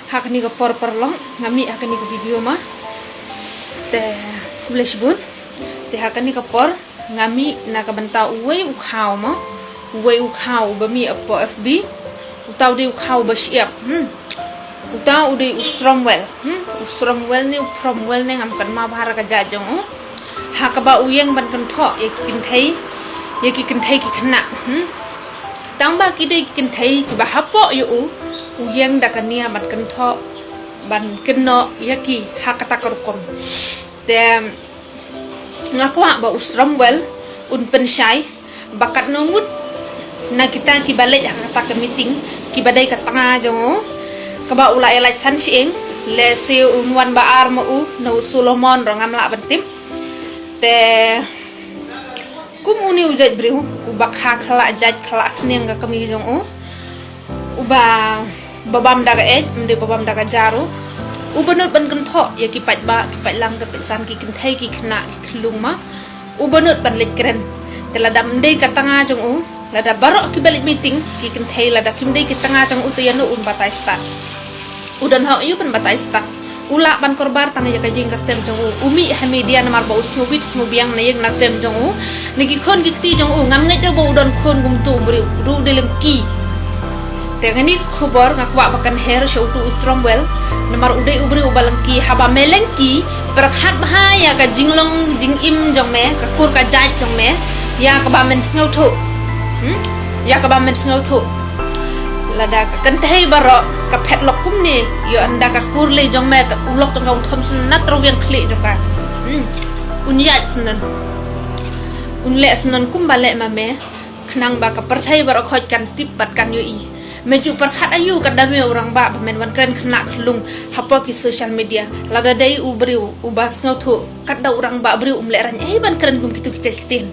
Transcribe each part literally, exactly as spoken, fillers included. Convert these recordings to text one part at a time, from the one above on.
Ha kane ka por paralok nga mih ha kane ka video ma. Te khublei shibun. Te ha kane ka por nga mih na ka bynta uwei u khaw ma. Uwei u khaw uba mih hapoh F B. Uta u dei u khaw uba shyiap. Hmm. Uta u dei u Stromwell. Hmm. U Stromwell ne u Fromwell ne ngam kynmaw bha ka jait jong u. Ha kaba u ïeng ban kynthoh ïa ki kynthei, ïa ki kynthei ki khynnah. Hmm. Tang ba ki dei ki kynthei kiba hapoh ïa u, u ïeng da ka nia ban kynthoh, ban kynnoh ïa ki ha kata ka rukom. Te nga kwah ba u Stromwell un pynshai ba katno ngut na kita kiba leit ha kata ka meeting kiba dei ka tnga jong u, kaba u la ïalait san shyieng, lehse un wan ba ar ma u, na u Solomon ruh ngam lah ban tip. Te kum une u jait briew uba kha khlak jait khlak sniang ka kmie jong u, uba, ba bam da ka eit, ym dei ba bam da ka jar ruh. Uba nud ban kynthoh ïa ki paidbah, ki paidlang, ki paidsan, ki kynthei, ki khynnah, ki khyllung ma. Uba nud ban leit kren. Te lada ym dei ka tnga jong u, lada baroh kiba leit meeting, ki kynthei, lada kim dei ki tnga jong u te ïano un batai stad. U don hok ïa u ban batai stad. U lah ban korbar tang ïa ka ïing ka sem jong u. U mih ha media namar ba u sngewbit sngewbiang na ïing na sem jong u. Na ki khun ki kti jong u, ngam ngeit ba u don khun kumtu u briew. U dei u dei lynti. Te kane ka khubor nga kwah ba kan her sha utu u Stromwell. Namar u dei u briew uba lynti, haba me lynti, pyrkhat bha ïa ka jinglong jingim jong me, ka kur ka jait jong me, ïa kaba men sngewthuh. Hmm? Ïa kaba men sngewthuh. Lada ka kynthei baroh ka phet lok kumne, ïoh ynda ka kur lei jong me, ka u lok jong ka un thom sngewtynnat rwiang khlieh jong ka. Hmm. Un ïaid sngewtynnat. Un leh sngewtynnat kumba leh ma me, khnang ba ka pyrthei baroh khoit kan tip bad kan ïohi. Me ju pyrkhat aïu ka dame u rangbah ba men wan kren khynnah khyllung hapoh ki social media. Lada dei u briew uba sngewthuh, katba u rangbah briew um lehraiñ ei ban kren kum kitu ki jait ktien.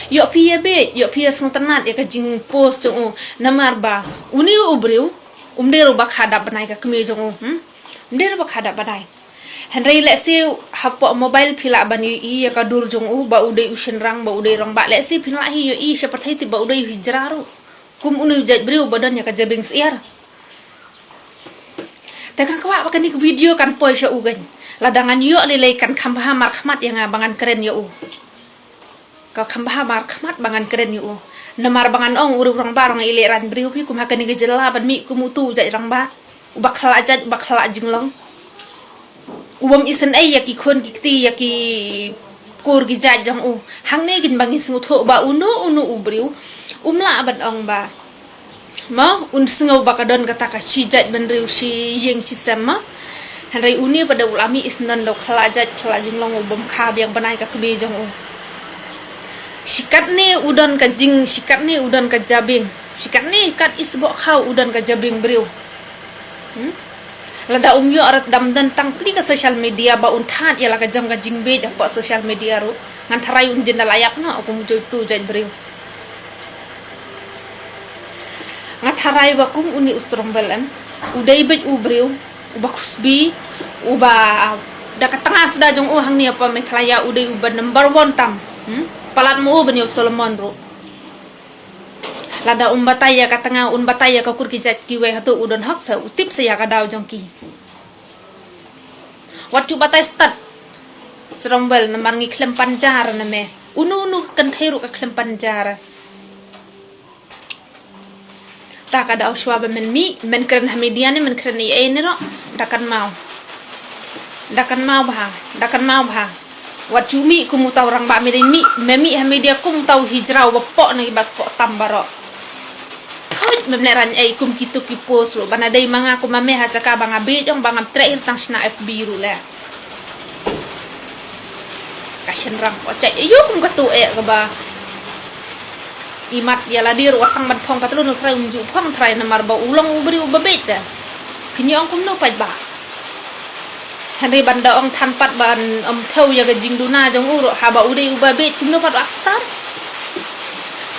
Ïoh phi ïa beit, ïoh phi ïa sngewtynnat ïa ka jingpost jong u, namar ba une u briew um dei ruh ba kha dap bnai ka kmie jong u, hmm? Um dei ruh ba kha dap bnai. Hynrei lehse hapoh mobile phi lah ban ïohi ïa ka dur jong u ba u dei u shynrang, ba u dei rangbah, lehse phi lah hi ïohi sha pyrthei tip ba u dei u hijra ruh. Kum une u jait briew ba don ïa ka jabieng syiar. Te nga kwah ba kane ka video kan poi sha u kein. Lada ngan ïoh lei lei kan kham bha markhmat ïa nga ba ngan kren ïa u. Ka kham bha markhmat ba ngan kren ïa u. Namar ba ngan ong u rangbah ruh i lehraiñ briew phi kum ha kane ka jylla ban mih kum utu u jait rangbah. Uba khlak jait, uba khlak jinglong. U bym isynei ïa ki khun ki kti ïa ki kur ki jait jong u. Hangne kein ba ngi sngewthuh ba uno uno u briew um lah ban ong ba ma, un sngew ba ka don kata ka shi jait bynriew shi ïing shi sem ma. Hynrei une pat da u la mih isynei da u khlak jait khlak jinglong, u bym kha biang bnai ka kmie jong u. Shi katne u don ka jing, shi katne u don ka jabieng. Shi katne kat isboh khaw u don ka jabieng briew. Hmm? Lada um ïoh rat dam don tang pli ka social media ba un thad ïa la ka jong ka jingbeit hapoh social media ruh. Ngan tharai un jin da la ïap noh kum u jait tu jait briew. Nga tharai ba kum une u Stromwell em, u dei beit u briew uba khusbi, uba da ka tnga suda jong u hangne hapoh Meghalaya u dei uba number one tam. Hmm? Palat mo u ban ïa u Solomon ruh. Lada um batai ïa ka tnga, un batai ïa ka kur ki jait kiwei, hato u don hok sa, u tip sa ïa ka daw jong ki. Wat ju batai stad. Stromwell, namar ngi khlem pan jar na me. Uno uno ka kynthei ruh ka khlem pan jar. Ta ka daw shuwa ba men mih, men kren ha media ne men kren ei ei ne ruh, da kynmaw. Da kynmaw bha, da kynmaw bha. Wat ju mih kum uta u rangbah, me dei mih, me mih ha media kum uta u hijra uba poh na kiba poh tam baroh. Thuid, mem lehraiñ ei kum kitu ki post ruh, ba na dei ma nga kum ma me ha jaka ba nga beit ong ba ngam treh hi tang shna F B ruh leh. Ka shynrang ko chait ïa u kum katu eh kaba. Imat ïa lade ruh wat tang ban phong patlun u trai um ju phong trai namar ba u long u briew uba beit da. Phin ïa ong kumno paidbah. Hynrei ban da ong than pat ban ym thew ïa ka jingduna jong u ruh haba u dei uba beit kumno pat u ak stad.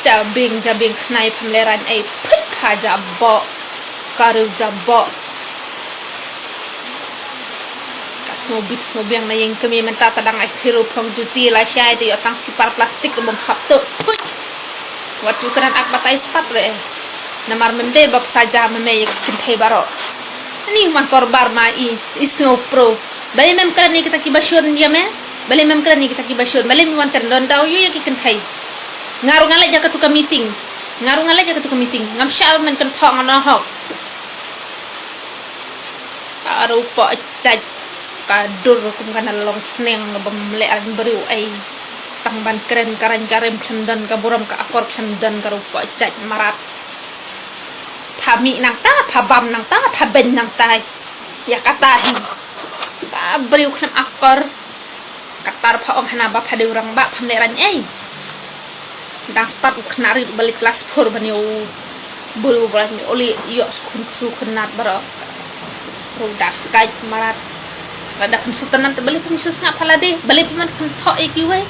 Jabieng jabieng khnai pham lehraiñ ei phit pha jaboh. Ka riew jaboh. Ka sngewbit sngewbiang na ïing kmie mynta ta dang ai khiro phong juti la shai te ïoh tang slipar plastik ruh bym sap tuh. Phuit. Wat ju kren ak batai stad re. Namar mem dei ba psa ja ma me ïa ki kynthei baroh. Ani man kor bar ma i, i sngewpro. Balei mem kren ïa kita kiba shun ïa me? Balei mem kren ïa kita kiba shun? Balei mi wan kren don daw ïa ki kynthei? Nga ruh nga leit ïa katu ka meeting. Nga ruh nga leit ïa katu ka meeting. Ngam shah ban kynthok nga noh hok. Ka ruh poh jait ka dur kum kana long sneng bym leh rang briew ei. Tang ban kren ka rang ka rem khlem don ka burom ka akor khlem don ka ruh poh jait marat. Pha mih nangta, pha bam nangta, pha beiñ nangta. Ïa kata hi. Ka briew khlem akor. Katta ruh pha ong hana ba pha dei u rangbah pham leh rang ei. Dang start u khynnah rit ba leit klas four ban ïa u briew ba leit ïoh leh ïoh skhun ksu khynnat baroh. Ruh da kait marat. Lada pynsuh tynat te balei pynsuh sngap ha lade, balei pynman kynthok ïa kiwei.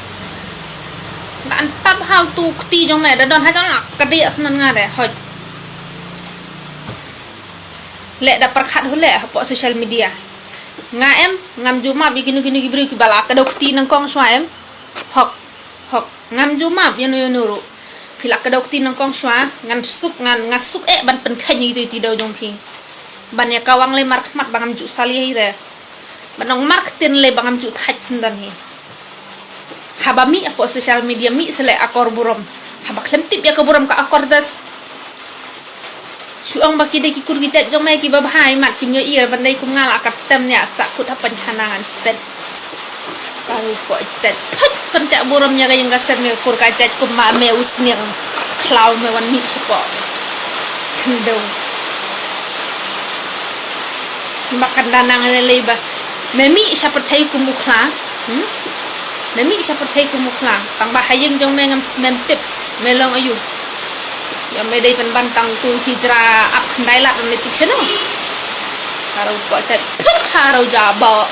Da an tap ha utu kti jong me, da don ha jong nga ka dei asnan nga de hoi. Leh da pyrkhat hu leh hapoh social media. Nga em, ngam ju map ïa kino kino ki briew kiba la kdew kti nyngkong shuwa em. Hok, hok, ngam ju map ïano ïano ruh. Phi la kdew kti nyngkong shuwa, ngan suk, ngan, nga suk eh ban pynkheiñ ïa itu iti daw jong phi. Ban ïa kawang lei markhmat ba ngam ju salia hi re. Ban ong marktin lei ba ngam ju thait syndon hi. Haba mih hapoh social media mih sa leh akor burom. Haba khlem tip ïa ka burom ka akor das. Shu ong ba ki dei ki kur ki jait jong me kiba bha i mat kim ïohi re ban dei kum nga la ka tem nia sa kut ha pynkhana ngan set. Ka ruh poh jait. Thut pynjah burom ïa ka ïing ka sem ïa ka kur ka jait kum ma me u sniang khlaw me wan mih shapoh. Tendong. Ba kan da nang lei lei ba. Me mih sha pyrthei kum u khla. Hmm? Me mih sha pyrthei kum u khla. Tang ba ha ïing jong me ngam mem tip. Me long ayu. Ïa me dei pynban tang tu ki jra ap khyndai lad ne tip shano. Ka ruh poh jait. Phup ha ruh ja ba.